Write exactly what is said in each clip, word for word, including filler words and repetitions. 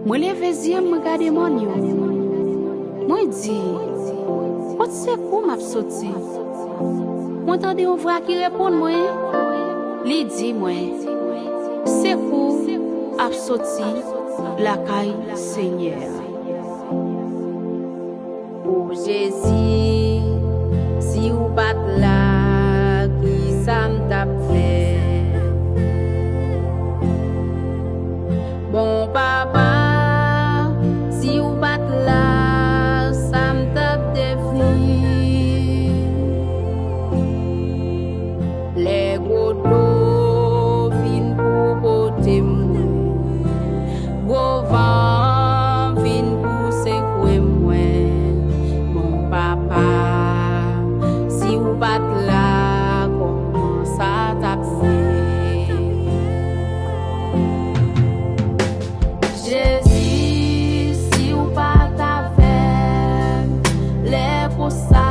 Mwen leve zye m, mwen gade mòn yo. Mwen di, kot sekou m ap soti? Mwen tande yon vwa ki reponn mwen. Li di mwen, sekou ap soti lakay Senyè a. O Jezi, si w pa t la, kisa m t ap fè? Bon Papa, si w pa t la, sa m t ap devni? Lè gwo dlo vin pou pote mwen, gwo van vin pou sekwe mwen, bon Papa, si w pa t la, kòman sa t ap ye? Jezi, si w pa t avè m, lè konsa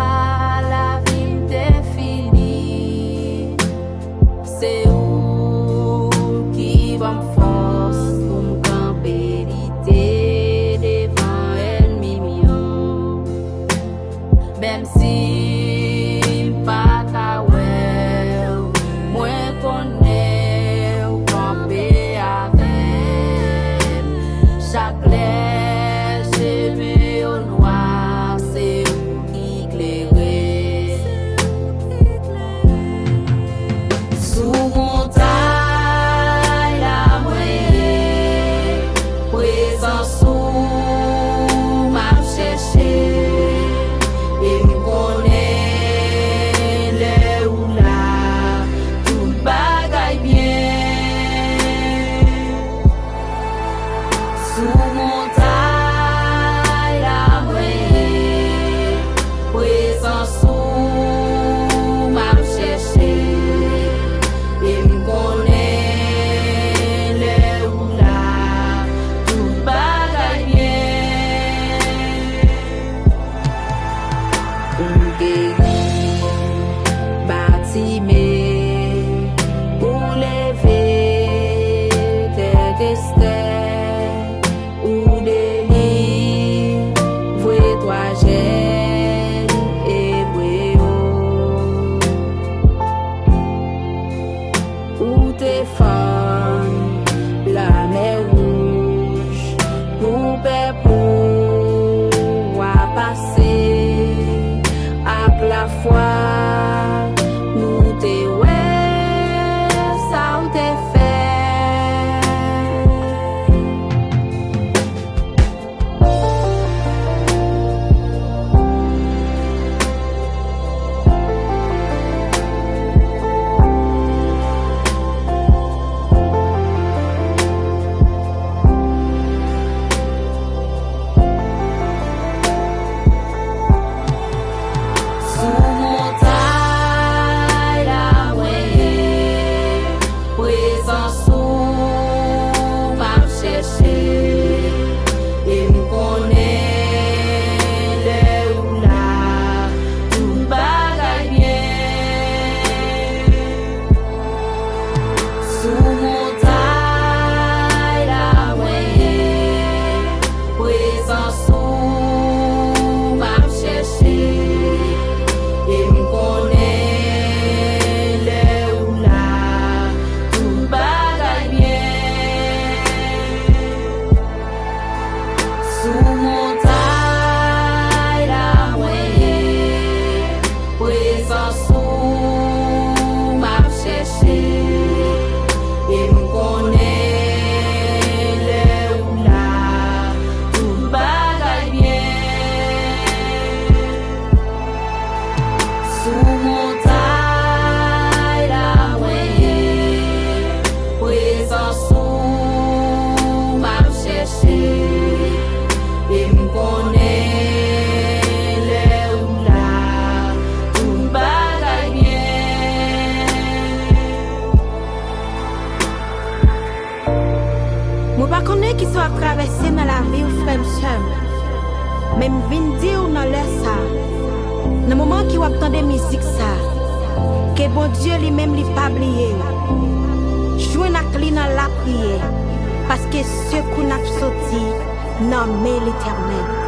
lavi m te fini. Se ou ki ban m fòs pou m kanpe lite devan ènmi m yo. Menm si m pa ka wè w, mwen konnen w kanpe avè m. Chak lè chemen yo nwa, se ou ki klere. Sou montay la mwen ye, prezans ou m ap chèche. E m konnen lè ou la, tout bagay byen. Sou montay la mwen ye, prezans ou m ap chèche. E m konnen lè ou la, tout bagay byen. Ou geri Batime, ou leve tèt Estè, ou delivre twa jèn Ebre yo. Ou te fann Lamè Wouj pou pèp ou a pase. Ak lafwa, nou te wè sa w te fè. Sou montay la mwen ye, prezans ou m ap chèche. E m konnen lè ou la, tout bagay byen. Sou montay la mwen ye, prezans ou m ap chèche. E m konnen lè ou la, tout bagay byen. Sou montay la mwen ye, prezans ou m ap chèche. E m konnen lè ou la, tout bagay byen. Sou montay la mwen ye, prezans ou m ap chèche. E m konnen lè ou la, tout bagay byen. Mwen pa konnen kisa w ap travèse nan lavi w, frè m, sè m. Men m vin di w nan lè sa, nan moman ke w ap tande mizik sa, ke Bondye li menm li pa bliye w. Jwenn ak li nan lapriyè. paske sekou n ap soti nan men Letènèl.